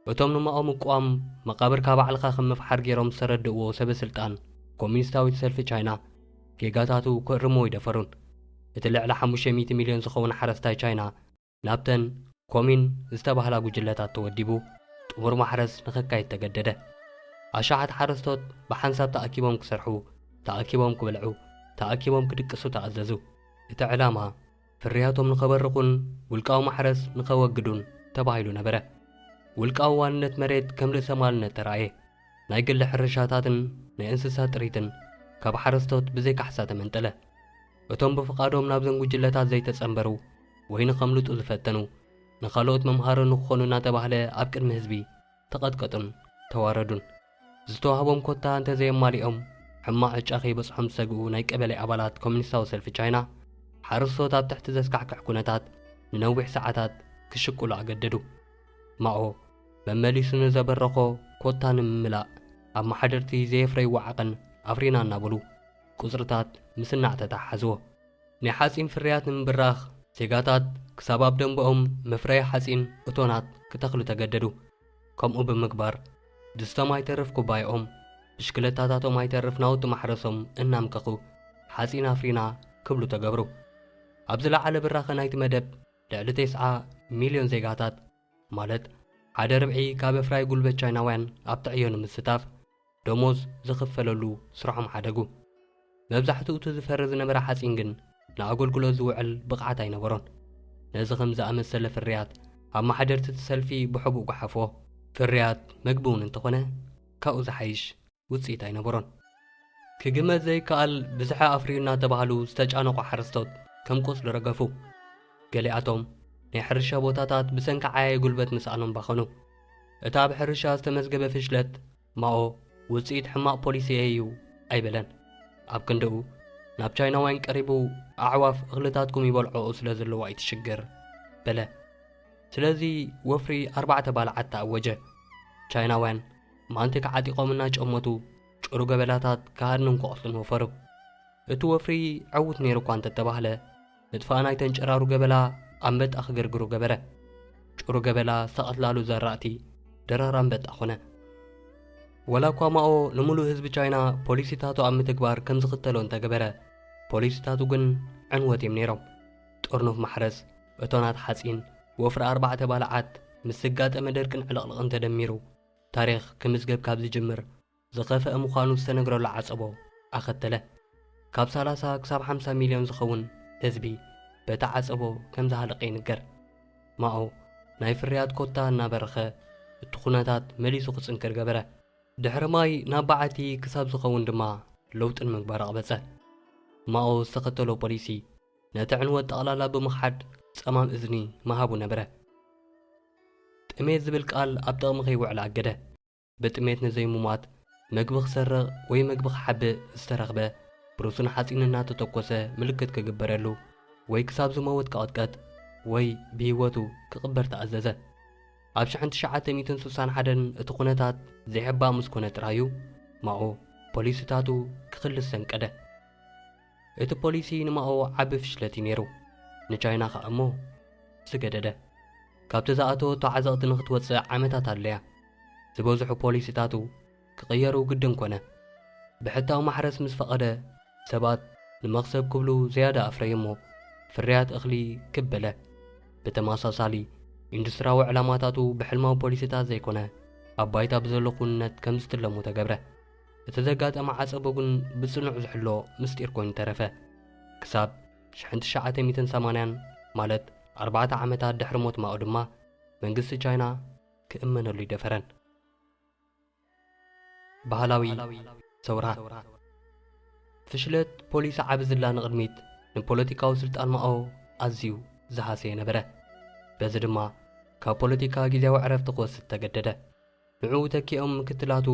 እቶም ንማኦ ምቅዋም መቓብርካ ባዕልኻ ከም ምፍሓር ገይሮም ዝተረድእዎ ሰበ ስልጣን ኮሚኒስታዊት ሰልፊ ቻይና፣ ጌጋታቱ ክእርምዎ ኣይደፈሩን። እቲ ልዕሊ ሓሙሽተ ሚእቲ ሚልዮን ዝኸውን ሓረስታይ ቻይና ናብተን ኮሚን ዝተባህላ ጉጅለታት ተወዲቡ፣ ጥሙር ማሕረስ ንኸካይድ ተገደደ። ኣሽሓት ሓረስቶት ብሓንሳብ ተኣኪቦም ክሰርሑ፣ ተኣኪቦም ክብልዑ፣ ተኣኪቦም ክድቅሱ ተኣዘዙ። እቲ ዕላማ፣ ፍርያቶም ንኸበርኹን ውልቃዊ ማሕረስ ንኸወግዱን ተባሂሉ ነበረ። ውልቃዊ ዋንነት መሬት ከም ርእሰ ማልነት ተራእየ። ናይ ግሊ ሕርሻታትን ናይ እንስሳ ጥሪትን ካብ ሓረስቶት ብዘይ ካሕሳ ተመንጠለ። እቶም ብፍቓዶም ናብዘን ጉጅለታት ዘይተጸንበሩ ወይ ንኸምልጡ ዝፈተኑ፣ ንኻልኦት መምሃሪ ንክኾኑ እናተባህለ ኣብ ቅድሚ ህዝቢ ተቐጥቀጡን ተዋረዱን። ዝተዋህቦም ኮታ እንተዘየማሊኦም፣ ሕማቕ ዕጫ ከይበጽሖም ዝሰግኡ ናይ ቀበሌ ኣባላት ኮሚኒስታዊ ሰልፊ ቻይና፣ ሓረስቶት ኣብ ትሕቲ ዘስካሕክሕ ኩነታት ንነዊሕ ሰዓታት ክሽቅሉ ኣገደዱ። ማኦ መመሊሱ ንዘበረኾ ኮታ ንምምላእ፣ ኣመሓደርቲ ዘየፍረይዎ ዓቐን ኣፍሪና እናበሉ፣ ቁጽርታት ምስናዕ ተተሓሓዝዎ። ናይ ሓጺን ፍርያት ንምብራኽ፣ ዜጋታት ክሳብ ኣብ ደንበኦም መፍረዪ ሓጺን እቶናት ክተኽሉ ተገደዱ። ከምኡ ብምግባር፣ ድስቶም ኣይተርፍ ኩባይኦም፣ ብሽክለታታቶም ኣይተርፍ ናውቲ ማሕረሶም እናምከኹ፣ ሓጺን ኣፍሪና ክብሉ ተገብሩ። ኣብ ዝለዓለ ብራኸ ናይቲ መደብ፣ ልዕሊ ተስዓ ሚልዮን ዜጋታት፣ ማለት ሓደ ርብዒ ካብ ኣፍራይ ጉልበት ቻይናውያን ኣብቲ ዕዮ ንምስታፍ ደሞዝ ዝኽፈለሉ ስርሖም ሓደጉ። መብዛሕትኡ እቲ ዝፈሪ ዝነበረ ሓጺን ግን ንኣገልግሎት ዝውዕል ብቕዓት ኣይነበሮን። ነዚ ከም ዝኣመሰለ ፍርያት ኣብ ማሕደርቲ እቲ ሰልፊ ብሕቡእ ጓሓፍዎ። ፍርያት መግቢ እውን እንተኾነ ካብኡ ዝሓይሽ ውጽኢት ኣይነበሮን። ክግመት ዘይከኣል ብዝሒ ኣፍርዩ እናተባህሉ ዝተጫነቑ ሓረስቶት ከም ቆጽሊ ረገፉ። ገሊኣቶም ናይ ሕርሻ ቦታታት ብሰንኪ ዓያዪ ጉልበት ምስኣኖም ባኸኑ። እቲ ኣብ ሕርሻ ዝተመዝገበ ፍሽለት ማኦ ውጽኢት ሕማቕ ፖሊሲ'የ እዩ ኣይበለን። ኣብ ክንድኡ ናብ ቻይናውያን ቀሪቡ ኣዕዋፍ እኽልታትኩም ይበልዖኦ ስለ ዘለዋ እዩ እቲ ሽግር በለ። ስለዚ ወፍሪ ኣርባዕተ ባልዓት ተኣወጀ። ቻይናውያን ማንቲክ ዓጢቖም እናጨመቱ ጭሩ ገበላታት ክሃድኑን ክቖርጹን ወፈሩ። እቲ ወፍሪ ዕዉት ነይሩ እኳ እንተተባህለ፣ ምጥፋእ ናይተን ጨራሩ ገበላ ኣንበጣ ክግርግሩ ገበረ። ጭሩ ገበላ ዝተቐትላሉ ዘራእቲ ደራር ኣንበጣ ኾነ። ወላ እኳ ማኦ ንምሉእ ህዝቢ ቻይና ፖሊሲታቱ ኣብ ምትግባር ከም ዝኽተሎ እንተገበረ፣ ፖሊሲታቱ ግን ዕንወት እዮም ነይሮም። ጥርኑፍ ማሕረስ፣ እቶናት ሓጺን፣ ወፍሪ ኣርባዕተ ባልዓት ምስ ዝጋጠመ ደርቅን ዕልቕልቕን ተደሚሩ፣ ታሪኽ ክምዝገብ ካብ ዝጅምር ዝኸፍአ ምዃኑ ዝተነግረሉ ዓጸቦ ኣኸተለ። ካብ ሰላሳ ክሳብ ሓምሳ ሚልዮን ዝኸውን ህዝቢ በቲ ዓጸቦ ከም ዝሃለቐ ይንገር። ማኦ ናይ ፍርያት ኮታ እናበረኸ፣ እቲ ኩነታት መሊሱ ክጽንክር ገበረ። ድሕሪ ማይ ናብ በዓቲ ክሳብ ዝኸውን ድማ ለውጢ ንምግባር ኣቕበጸ። ማኦ ዝተኸተሎ ፖሊሲ ነቲ ዕንወት ጠቕላላ ብምኽሓድ ጸማም እዝኒ ምሃቡ ነበረ። ጥሜት ዝብል ቃል ኣብ ጥቕሚ ከይውዕል ኣገደ። ብጥሜት ንዘይሙማት መግቢ ክሰርቕ ወይ መግቢ ክሓብእ ዝተረኽበ ብሩስን ሓጺን እናተተኮሰ ምልክት ክግበረሉ ወይ ክሳብ ዝመውት ክቕጥቀጥ ወይ ብህይወቱ ክቕበር ተኣዘዘ። ኣብ ሽሕን ትሽዓተ ሚእትን ስሳን ሓደን እቲ ኩነታት ዘይሕባእ ምስ ኮነ ጥራዩ ማኦ ፖሊሲታቱ ክኽልስ ሰንቀደ። እቲ ፖሊሲ ንማኦ ዓቢ ፍሽለት እዩ ነይሩ፣ ንቻይና ኸኣ እሞ ዝገደደ። ካብቲ ዝኣተወቶ ዓዘቕቲ ንኽትወጽእ ዓመታት ኣድለያ። ዝበዝሑ ፖሊሲታቱ ክቕየሩ ግድን ኮነ። ብሕታዊ ማሕረስ ምስ ፈቐደ፣ ሰባት ንመኽሰብ ክብሉ ዝያዳ ኣፍረዩ እሞ ፍርያት እኽሊ ክብ በለ። ብተመሳሳሊ፣ ኢንዱስትራዊ ዕላማታቱ ብሕልማዊ ፖሊሲታት ዘይኮነ፣ ኣብ ባይታ ብዘሎ ክውንነት ከም ዝትለሙ ተገብረ። እቲ ዘጋጠመ ዓጸቦ ግን ብጽኑዕ ዝሕሎ ምስጢር ኮይኑ ተረፈ። ክሳብ ሽሕን ትሽዓተ ሚእትን ሰማንያን፣ ማለት ኣርባዕተ ዓመታት ድሕሪ ሞት ማኦ ድማ፣ መንግስቲ ቻይና ክእመነሉ ይደፈረን። ባህላዊ ሰውራ። ፍሽለት ፖሊሲ ዓቢ ዝላ ንቕድሚት ንፖለቲካዊ ስልጣን ማኦ ኣዝዩ ዝሃሰየ ነበረ። በዚ ድማ ካብ ፖለቲካ ግዜያዊ ዕረፍቲ ክወስድ ተገደደ። ንዕኡ ተኪኦም ምክትላቱ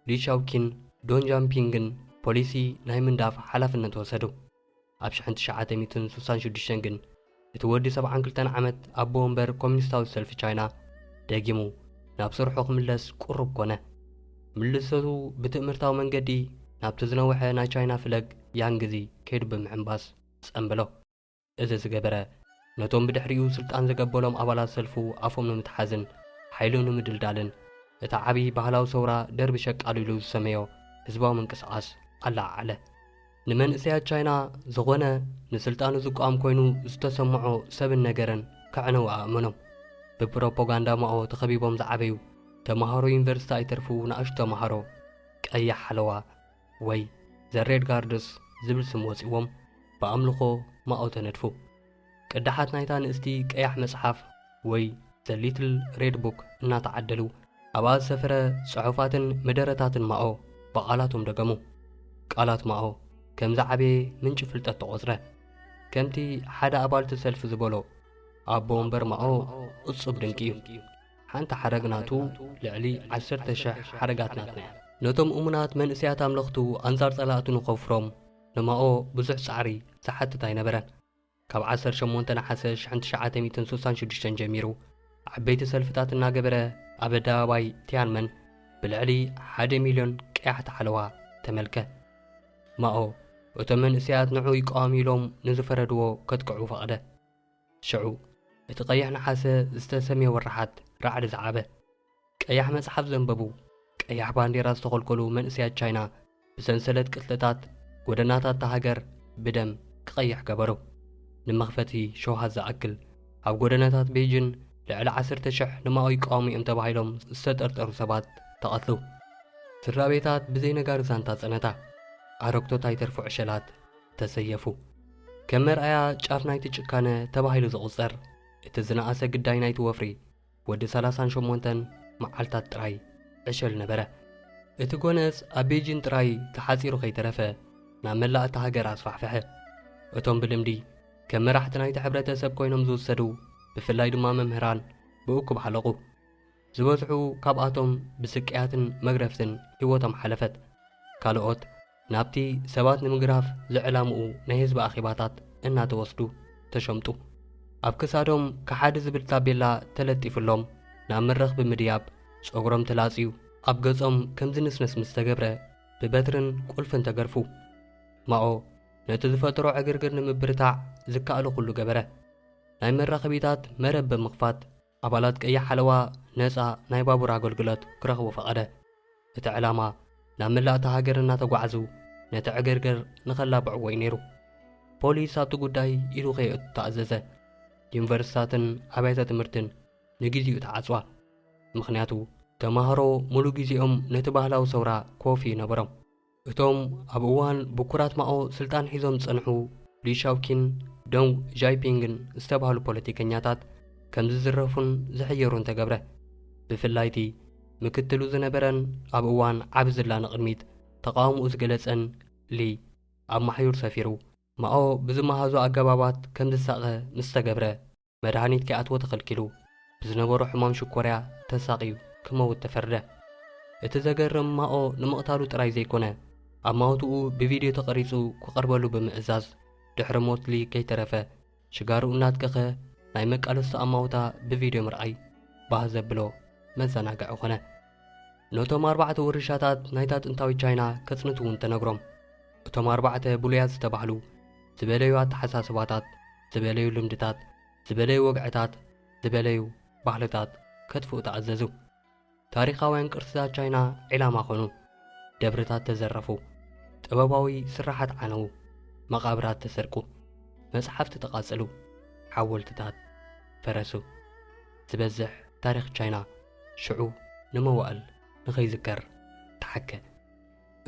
ሊ ሻውኪን ዶን ጃምፒንግን ፖሊሲ ናይ ምንዳፍ ሓላፍነት ወሰዱ። ኣብ ሽሕን ትሽዓተ ሚእትን ስሳን ሽዱሽተን ግን እቲ ወዲ ሰብዓን ክልተን ዓመት ኣቦ ወንበር ኮሚኒስታዊ ሰልፊ ቻይና ደጊሙ ናብ ስርሑ ክምለስ ቁሩብ ኮነ። ምልሰቱ ብትእምርታዊ መንገዲ ናብቲ ዝነውሐ ናይ ቻይና ፍለግ ያንግዚ ከይዱ ብምዕምባስ ጸንበሎ። እዚ ዝገበረ፣ ነቶም ብድሕሪኡ ስልጣን ዘገበሎም ኣባላት ሰልፉ ኣፎም ንምትሓዝን ሓይሉ ንምድልዳልን፣ እቲ ዓቢ ባህላዊ ሰውራ ደርቢ ሸቃሉ ኢሉ ዝሰመዮ ህዝባዊ ምንቅስቓስ ኣለዓዓለ። ንመንእሰያት ቻይና ዝኾነ ንስልጣኑ ዝቋም ኮይኑ ዝተሰምዖ ሰብን ነገርን ከዕነው ኣእመኖም። ብፕሮፓጋንዳ ማኦ ተኸቢቦም ዝዓበዩ ተማሃሮ ዩኒቨርሲቲ ኣይተርፉ ንኣሽቱ ተማሃሮ ቀያሕ ሓለዋ ወይ ዘ ሬድ ጋርድስ ዝብል ስም ወጺዎም ብኣምልኾ ማኦ ተነድፉ። ቅዳሓት ናይታ ንእስቲ ቀያሕ መጽሓፍ ወይ ዘ ሊትል ሬድ ቡክ እናተዓደሉ ኣብኣ ዝሰፈረ ጽሑፋትን መደረታትን ማኦ ብቓላቶም ደገሙ። ቃላት ማኦ ከም ዝዓበየ ምንጪ ፍልጠት ተቖጽረ። ከምቲ ሓደ ኣባልቲ ሰልፊ ዝበሎ፣ ኣቦ ወንበር ማኦ እጹብ ድንቂ እዩ። ሓንቲ ሓረግ ናቱ ልዕሊ ዓሰርተ ሽሕ ሓረጋት ናትና እያ። ነቶም እሙናት መንእሰያት ኣምለኽቱ ኣንጻር ጸላእቱ ንኸውፍሮም ንማኦ ብዙሕ ጻዕሪ ዝሓትት ኣይነበረን። ካብ ዓሰርተ ሸሞንተ ነሓሰ ሽሕን ትሽዓተ ሚእትን ስሳን ሽዱሽተን ጀሚሩ ዓበይቲ ሰልፍታት እናገበረ ኣብ ኣደባባይ ቲያንመን ብልዕሊ ሓደ ሚልዮን ቀያሕቲ ሓለዋ ተመልከ። ማኦ እቶም መንእሰያት ንዑ ይቃወም ኢሎም ንዝፈረድዎ ከጥቅዑ ፈቐደ። ሽዑ እቲ ቀይሕ ነሓሰ ዝተሰምየ ወርሓት ራዕዲ ዝዓበ። ቀያሕ መጽሓፍ ዘንበቡ፣ ቀያሕ ባንዴራ ዝተኾልኮሉ መንእሰያት ቻይና ብሰንሰለት ቅጥልታት ጎደናታት እታ ሃገር ብደም ክቐይሕ ገበሩ። ንመኽፈቲ ሸውሃት ዝኣክል ኣብ ጎደናታት ቤይጂን ልዕሊ ዓሰርተ ሽሕ ንማኦ ይቃወሙ እዮም ተባሂሎም ዝተጠርጠሩ ሰባት ተቐትሉ። ስድራ ቤታት ብዘይ ነጋሪ ዛንታ ጸነታ። ኣረግቶት ኣይተርፉ ዕሸላት ተሰየፉ። ከም መርኣያ ጫፍ ናይቲ ጭካነ ተባሂሉ ዝቑጸር እቲ ዝነኣሰ ግዳይ ናይቲ ወፍሪ ወዲ ሰላሳን ሸሞንተን መዓልታት ጥራይ ዕሸል ነበረ። እቲ ጎነጽ ኣብ ቤጂን ጥራይ ተሓጺሩ ከይተረፈ ናብ መላእ እታ ሃገር ኣስፋሕፈሐ። እቶም ብልምዲ ከም መራሕቲ ናይቲ ሕብረተሰብ ኮይኖም ዝውሰዱ፣ ብፍላይ ድማ መምህራን ብእኩብ ሓለቑ። ዝበዝሑ ካብኣቶም ብስቅያትን መግረፍትን ህይወቶም ሓለፈት። ካልኦት ናብቲ ሰባት ንምግራፍ ዝዕላምኡ ናይ ህዝቢ ኣኼባታት እናተወስዱ ተሸምጡ። ኣብ ክሳዶም ከሓዲ ዝብል ታቤላ ተለጢፉሎም ናብ መድረኽ ብምድያብ ጸጉሮም ተላጽዩ ኣብ ገጾም ከም ዝንስነስ ምስ ተገብረ ብበትርን ቁልፍን ተገርፉ። ማኦ ነቲ ዝፈጠሮ ዕግርግር ንምብርታዕ ዝከኣሎ ኩሉ ገበረ። ናይ መራኸቢታት መረብ ብምኽፋት ኣባላት ቀይሕ ሓለዋ ነጻ ናይ ባቡር ኣገልግሎት ክረኽቡ ፈቐደ። እቲ ዕላማ ናብ መላእ እታ ሃገር እናተጓዕዙ ነቲ ዕግርግር ንኸላብዕዎ እዩ ነይሩ። ፖሊስ ኣብቲ ጉዳይ ኢዱ ከየእቱ ተኣዘዘ። ዩኒቨርሲታትን ኣብያተ ትምህርትን ንግዜኡ ተዓጽዋ። ምኽንያቱ ተማሃሮ ሙሉ ግዜኦም ነቲ ባህላዊ ሰውራ ኮፍ ይነበሮም። እቶም ኣብ እዋን ብኩራት ማኦ ስልጣን ሒዞም ዝጸንሑ ሊ ሻውኪን ዶንግ ጃይፒንግን ዝተባህሉ ፖለቲከኛታት ከም ዝዝረፉን ዝሕየሩን ተገብረ። ብፍላይ እቲ ምክትሉ ዝነበረን ኣብ እዋን ዓቢ ዝላ ንቕድሚት ተቓውሞኡ ዝገለጸን ሊ ኣብ ማሕዩር ሰፊሩ ማኦ ብዝመሃዞ ኣገባባት ከም ዝሳቐ ምስ ተገብረ መድሃኒት ከይኣትዎ ተኸልኪሉ ብዝነበሮ ሕማም ሽኮርያ ተሳቕዩ ክመውት ተፈርደ። እቲ ዘገርም ማኦ ንምቕታሉ ጥራይ ዘይኮነ ኣማውትኡ ብቪድዮ ተቐሪጹ ክቐርበሉ ብምእዛዝ ድሕሪ ሞት ሊ ከይተረፈ ሽጋርኡ እናትከኸ ናይ መቃለስቲ ኣማውታ ብቪድዮ ምርኣይ ባህ ዘብሎ መዘናግዒ ኾነ። ነቶም ኣርባዕተ ውርሻታት ናይታ ጥንታዊት ቻይና ከጽንቱ እውን ተነግሮም። እቶም ኣርባዕተ ብሉያት ዝተባህሉ ዝበለዩ ኣተሓሳስባታት፣ ዝበለዩ ልምድታት፣ ዝበለዩ ወግዕታት፣ ዝበለዩ ባህልታት ከጥፍኡ ተኣዘዙ። ታሪኻውያን ቅርስታት ቻይና ዒላማ ኾኑ። ደብርታት ተዘረፉ። ጥበባዊ ስራሓት ዓነዉ። መቓብራት ተሰርቁ። መጽሓፍቲ ተቓጸሉ። ሓወልትታት ፈረሱ። ዝበዝሕ ታሪኽ ቻይና ሽዑ ንመዋእል ንኸይዝከር ተሓከ።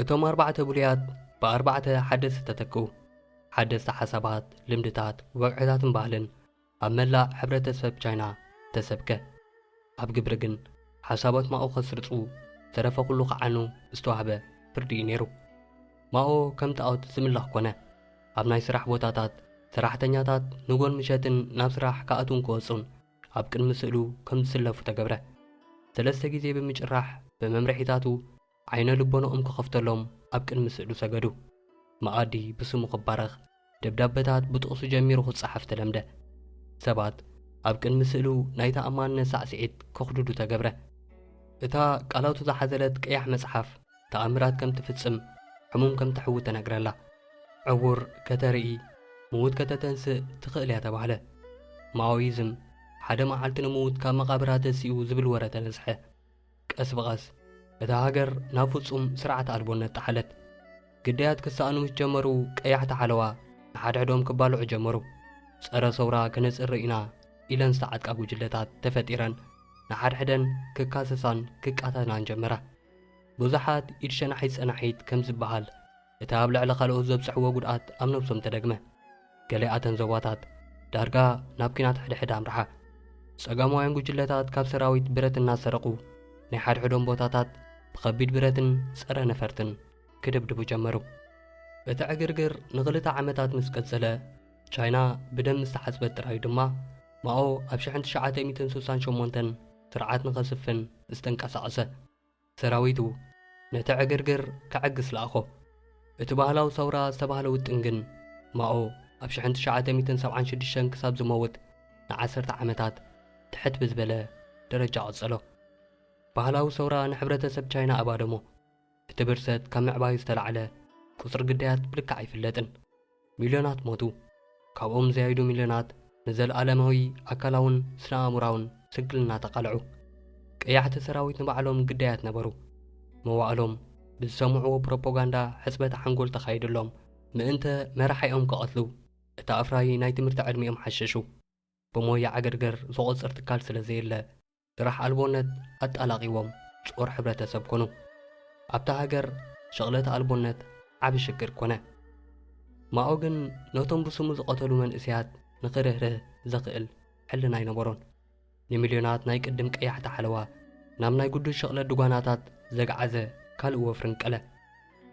እቶም ኣርባዕተ ብሉያት ብኣርባዕተ ሓደስቲ ተተክኡ። ሓደስቲ ሓሳባት፣ ልምድታት፣ ወግዕታትን ባህልን ኣብ መላእ ሕብረተሰብ ቻይና ተሰብከ። ኣብ ግብሪ ግን ሓሳባት ማኦ ከስርጹ ዝተረፈ ኩሉ ክዓኑ ዝተዋህበ ፍርዲ እዩ ነይሩ። ማኦ ከም ጣኦት ዝምለኽ ኮነ። ኣብ ናይ ስራሕ ቦታታት ሰራሕተኛታት ንጎን ምሸትን ናብ ስራሕ ክኣትዉን ክወጹን ኣብ ቅድሚ ስእሉ ከም ዝስለፉ ተገብረ። ሰለስተ ግዜ ብምጭራሕ ብመምርሒታቱ ዓይነ ልቦናኦም ክኸፍተሎም ኣብ ቅድሚ ስእሉ ሰገዱ። መኣዲ ብስሙ ክባረኽ፣ ደብዳበታት ብጥቕሱ ጀሚሩ ክጸሓፍ ተለምደ። ሰባት ኣብ ቅድሚ ስእሉ ናይ ተኣማንነት ሳዕስዒት ከኽድዱ ተገብረ። እታ ቃላቱ ዝሓዘለት ቀያሕ መጽሓፍ ተኣምራት ከም ትፍጽም፣ ሕሙም ከም ተሕዊ ተነግረላ። ዕዉር ከተርኢ፣ ምዉት ከተተንስእ ትኽእል እያ ተባህለ። ማኦይዝም ሓደ መዓልቲ ንምዉት ካብ መቓብራ ተንሲኡ ዝብል ወረ ተነዝሐ። ቀስ ብቐስ እታ ሃገር ናብ ፍጹም ስርዓት ኣልቦነት ጠሓለት። ግዳያት ክሰኣኑ ምስ ጀመሩ ቀያሕቲ ሓለዋ ንሓድሕዶም ክባልዑ ጀመሩ። ጸረ ሰውራ ክነጽሪ ኢና ኢለን ዝተዓጥቃ ጉጅለታት ተፈጢረን ንሓድሕደን ክካሰሳን ክቃተላን ጀመራ። ብዙሓት ኢድ ሸናሒት ጸናሒት ከም ዝበሃል እቲ ኣብ ልዕሊ ካልኦት ዘብጽሕዎ ጉድኣት ኣብ ነብሶም ተደግመ። ገለ ኣተን ዞባታት ዳርጋ ናብ ኲናት ሕድሕድ ኣምርሓ። ጸጋማውያን ጉጅለታት ካብ ሰራዊት ብረት እናሰረቑ ናይ ሓድሕዶም ቦታታት ብኸቢድ ብረትን ጸረ ነፈርትን ክድብድቡ ጀመሩ። እቲ ዕግርግር ንኽልተ ዓመታት ምስ ቀጸለ፣ ቻይና ብደም ምስ ተሓጽበት ጥራዩ ድማ ማኦ ኣብ ሽሕን ትሽዓተ ሚእትን ስሳን ሸሞንተን ስርዓት ንኸስፍን ዝተንቀሳቐሰ። ሰራዊቱ ነቲ ዕግርግር ከዐግስ ለኣኾ። እቲ ባህላዊ ሰውራ ዝተባህለ ውጥን ግን ማኦ ኣብ ሽሕን ትሽዓተ ሚእትን ሰብዓን ሽዱሽተን ክሳብ ዝመውት ንዓሰርተ ዓመታት ትሕት ብዝበለ ደረጃ ቀጸሎ። ባህላዊ ሰውራ ንሕብረተሰብ ቻይና ኣባደሞ። እቲ ብርሰት ካብ ምዕባዩ ዝተላዕለ ቁጽሪ ግዳያት ብልክዕ ኣይፍለጥን። ሚልዮናት ሞቱ። ካብኦም ዝያይዱ ሚልዮናት ንዘለኣለማዊ ኣካላውን ስነ-ኣእምሮኣውን ስንክልና ተቓልዑ። ቀያሕቲ ሰራዊት ንባዕሎም ግዳያት ነበሩ። መዋእሎም ብዝሰምዕዎ ፕሮፓጋንዳ ሕጽበት ሓንጎል ተኻይድሎም ምእንተ መራሒኦም ክቐትሉ፣ እቲ ኣፍራዪ ናይ ትምህርቲ ዕድሚኦም ሓሸሹ። ብሞያ ዕግርግር ዝቖጽር ትካል ስለ ዘየለ፣ ስራሕ ኣልቦነት ኣጣላቒዎም ጾር ሕብረተሰብ ኮኑ። ኣብታ ሃገር ሸቕለት ኣልቦነት ዓቢ ሽግር ኮነ። ማኦ ግን ነቶም ብስሙ ዝቐተሉ መንእሰያት ንኽርህርህ ዘኽእል ሕልና ኣይነበሮን። ንሚልዮናት ናይ ቅድም ቀያሕቲ ሓለዋ ናብ ናይ ግዱድ ሸቕለት ድጓናታት ዘግዓዘ ካልእ ወፍሪ እንቀለ።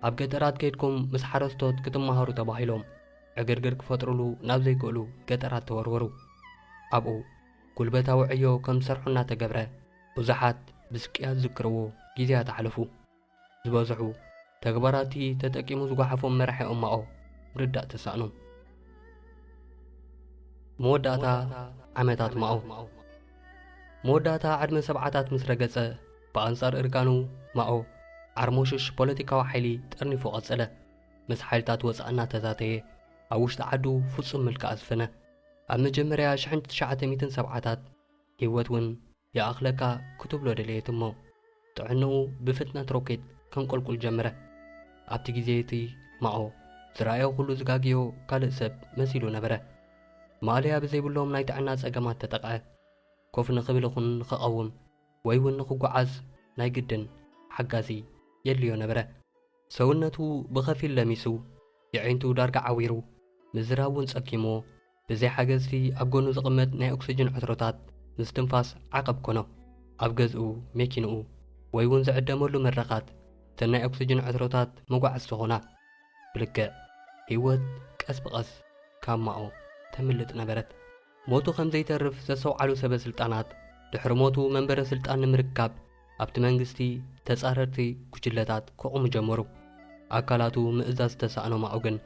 ኣብ ገጠራት ከይድኩም ምስ ሓረስቶት ክትመሃሩ ተባሂሎም ዕግርግር ክፈጥሩሉ ናብ ዘይክእሉ ገጠራት ተወርወሩ። ኣብኡ ጉልበታዊ ዕዮ ከም ዝሰርሑ እናተገብረ ብዙሓት ብስቅያት ዝዝክርዎ ግዜያት ኣሕለፉ። ዝበዝሑ ተግባራቲ ተጠቂሙ ዝጓሓፎም መራሒኦም ማኦ ምርዳእ ተሳእኖም። መወዳእታ ዓመታት ማኦ። መወዳእታ ዕድመ ሰብዓታት ምስ ረገጸ፣ ብኣንጻር እርጋኑ ማኦ ዓርሞሽሽ ፖለቲካዊ ሓይሊ ጠርኒፉ ቀጸለ። ምስ ሓይልታት ወጻኢ እናተዛተየ ኣብ ውሽጢ ዓዱ ፍጹም ምልኪ ኣስፈነ። ኣብ መጀመርያ ሽሕን ትሽዓተ ሚእትን ሰብዓታት ህይወት እውን ይኣኽለካ ክትብሎ ደለየት እሞ፣ ጥዕንኡ ብፍጥነት ሮኬት ከንቆልቁል ጀመረ። ኣብቲ ግዜ እቲ ማኦ ዝረኣዮ ኩሉ ዝጋግዮ ካልእ ሰብ መሲሉ ነበረ። ማእለያ ብዘይብሎም ናይ ጥዕና ጸገማት ተጠቕዐ። ኮፍ ንኽብል ይኹን ንኽቐውም ወይ እውን ንኽጓዓዝ ናይ ግድን ሓጋዚ የድልዮ ነበረ። ሰውነቱ ብኸፊል ለሚሱ፣ የዒንቱ ዳርጋ ዓዊሩ፣ ምዝራብ እውን ጸጊምዎ። ብዘይ ሓገዝቲ ኣብ ጎኑ ዝቕመጥ ናይ ኦክስጅን ዕትሮታት ምስትንፋስ ዓቐብ ኮኖ። ኣብ ገዝኡ፣ መኪንኡ ወይ እውን ዝዕደመሉ መድረኻት እተን ናይ ኦክስጅን ዕትሮታት መጓዕዝቲ ኾና። ብልክዕ ህይወት ቀስ ብቐስ ካብ ማኦ ተምልጥ ነበረት። ሞቱ ከም ዘይተርፍ ዘስተውዓሉ ሰበ ስልጣናት ድሕሪ ሞቱ መንበረ ስልጣን ንምርካብ ኣብቲ መንግስቲ ተጻረርቲ ጉጅለታት ክቑሙ ጀመሩ። ኣካላቱ ምእዛዝ ዝተሳእኖ ማኦ ግን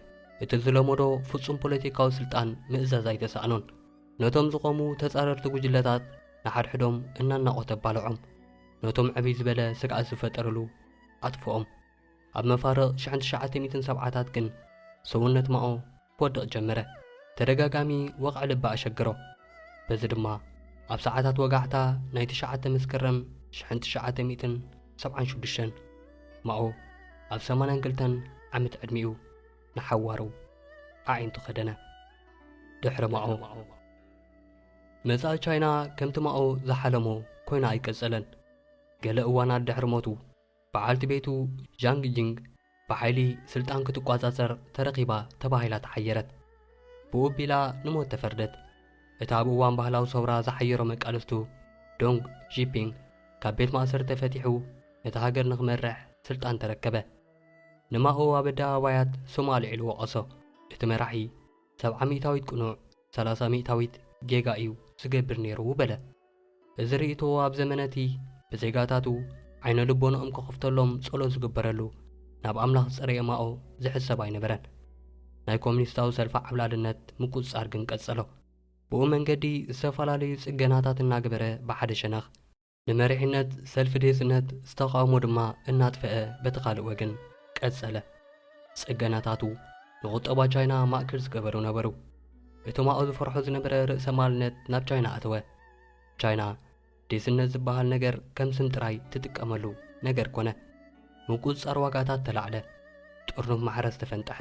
እቲ ዝለመዶ ፍጹም ፖለቲካዊ ስልጣን ምእዛዝ ኣይተሳእኖን። ነቶም ዝቖሙ ተጻረርቲ ጉጅለታት ንሓድሕዶም እናናቖተ ኣባልዖም። ነቶም ዕብይ ዝበለ ስግኣት ዝፈጠርሉ ኣጥፍኦም። ኣብ መፋርቕ ሽሕን ትሽዓተ ሚእትን ሰብዓታት ግን ሰውነት ማኦ ክወድቕ ጀመረ። ተደጋጋሚ ወቕዒ ልቢ ኣሸገሮ። በዚ ድማ ኣብ ሰዓታት ወጋሕታ ናይ ትሽዓተ መስከረም ሽሕን ትሽዓተ ሚእትን ሰብዓን ሽዱሽተን ማኦ ኣብ ሰማንያን ክልተን ዓመት ዕድሚኡ ንሓዋሩ ኣዒንቱ ከደነ። ድሕሪ ማኦ መጻኢ ቻይና ከምቲ ማኦ ዝሓለሞ ኮይና ኣይቀጸለን። ገለ እዋናት ድሕሪ ሞቱ በዓልቲ ቤቱ ጃንግ ጂንግ ብሓይሊ ስልጣን ክትቋጻጸር ተረኺባ ተባሂላ ተሓየረት። ብኡ ኣቢላ ንሞት ተፈርደት። እቲ ኣብ እዋን ባህላዊ ሰውራ ዝሓየሮ መቃልስቱ ዶንግ ሺፒንግ ካብ ቤት ማእሰርቲ ተፈቲሑ ነታ ሃገር ንኽመርሕ ስልጣን ተረከበ። ንማኦ ኣብ ኣደባባያት ስሙ ኣልዒሉ ወቐሶ። እቲ መራሒ ሰብዓ ሚእታዊት ቅኑዕ፣ ሰላሳ ሚእታዊት ጌጋ እዩ ዝገብር ነይሩ በለ። እዚ ርእይቶ ኣብ ዘመነቲ ብዜጋታቱ ዓይነ ልቦናኦም ክኸፍተሎም ጸሎት ዝግበረሉ፣ ናብ ኣምላኽ ዝጸረየ ማኦ ዝሕሰብ ኣይነበረን። ናይ ኮሙኒስታዊ ሰልፊ ዓብላልነት ምቁጽጻር ግን ቀጸሎ። ብኡ መንገዲ ዝተፈላለዩ ጽገናታት እናገበረ ብሓደ ሸነኽ ንመሪሕነት ሰልፊ ዴስነት ዝተቓውሞ ድማ እናጥፈአ በቲ ካልእ ወገን ቀጸለ። ጽገናታቱ ንቁጠባ ቻይና ማእከል ዝገበሩ ነበሩ። እቲ ማኦ ዝፈርሖ ዝነበረ ርእሰ ማልነት ናብ ቻይና ኣተወ። ቻይና ዴስነት ዝበሃል ነገር ከም ስም ጥራይ ትጥቀመሉ ነገር ኮነ። ምቁጽጻር ዋጋታት ተላዕለ። ጥርኑፍ ማሕረስ ተፈንጠሐ።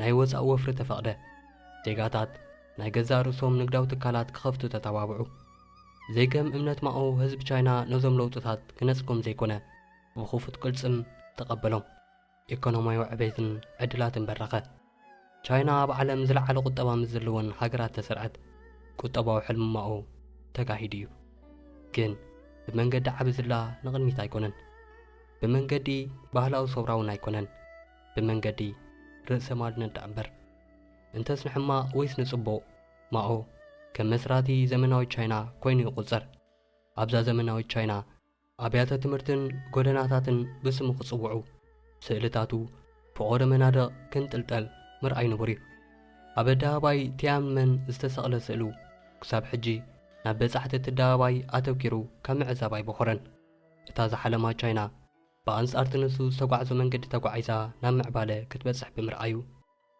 ናይ ወጻኢ ወፍሪ ተፈቕደ። ዜጋታት ናይ ገዛእ ርእሶም ንግዳዊ ትካላት ክኸፍቱ ተተባብዑ። ዘይከም እምነት ማኦ ህዝቢ ቻይና ነዞም ለውጥታት ክነጽጎም ዘይኮነ ብኽፉት ቅልጽም ተቐበሎም። ኢኮኖሚያዊ ዕቤትን ዕድላትን በረኸ። ቻይና ኣብ ዓለም ዝለዓለ ቁጠባ ምስ ዘለወን ሃገራት ተሰርዐት። ቁጠባዊ ሕልሚ ማኦ ተጋሂዱ እዩ። ግን ብመንገዲ ዓቢ ዝላ ንቕድሚት ኣይኮነን። ብመንገዲ ባህላዊ ሰውራ እውን ኣይኮነን። ብመንገዲ ርእሰ ማልነት ደኣ እምበር። እንተስ ንሕማቕ ወይስ ንጽቡቕ፣ ማኦ ከም መስራቲ ዘመናዊት ቻይና ኮይኑ ይቑጸር። ኣብዛ ዘመናዊት ቻይና ኣብያተ ትምህርትን ጎደናታትን ብስሙ ክጽውዑ፣ ስእልታቱ ፈቖዶ መናድቕ ክንጥልጠል ምርኣይ ንቡር እዩ። ኣብ ኣደባባይ ቲያንመን ዝተሰቕለ ስእሉ ክሳብ ሕጂ ናብ በጻሕቲ እቲ ኣደባባይ ኣተኲሩ ካብ ምዕዛብ ኣይበኾረን። እታ ዝሓለማ ቻይና ብኣንጻርቲ ንሱ ዝተጓዕዞ መንገዲ ተጓዒዛ ናብ ምዕባለ ክትበጽሕ ብምርኣዩ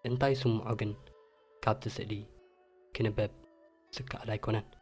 እንታይ ስምዖ ግን ካብቲ ስእሊ ክንበብ ዝከኣል ኣይኮነን።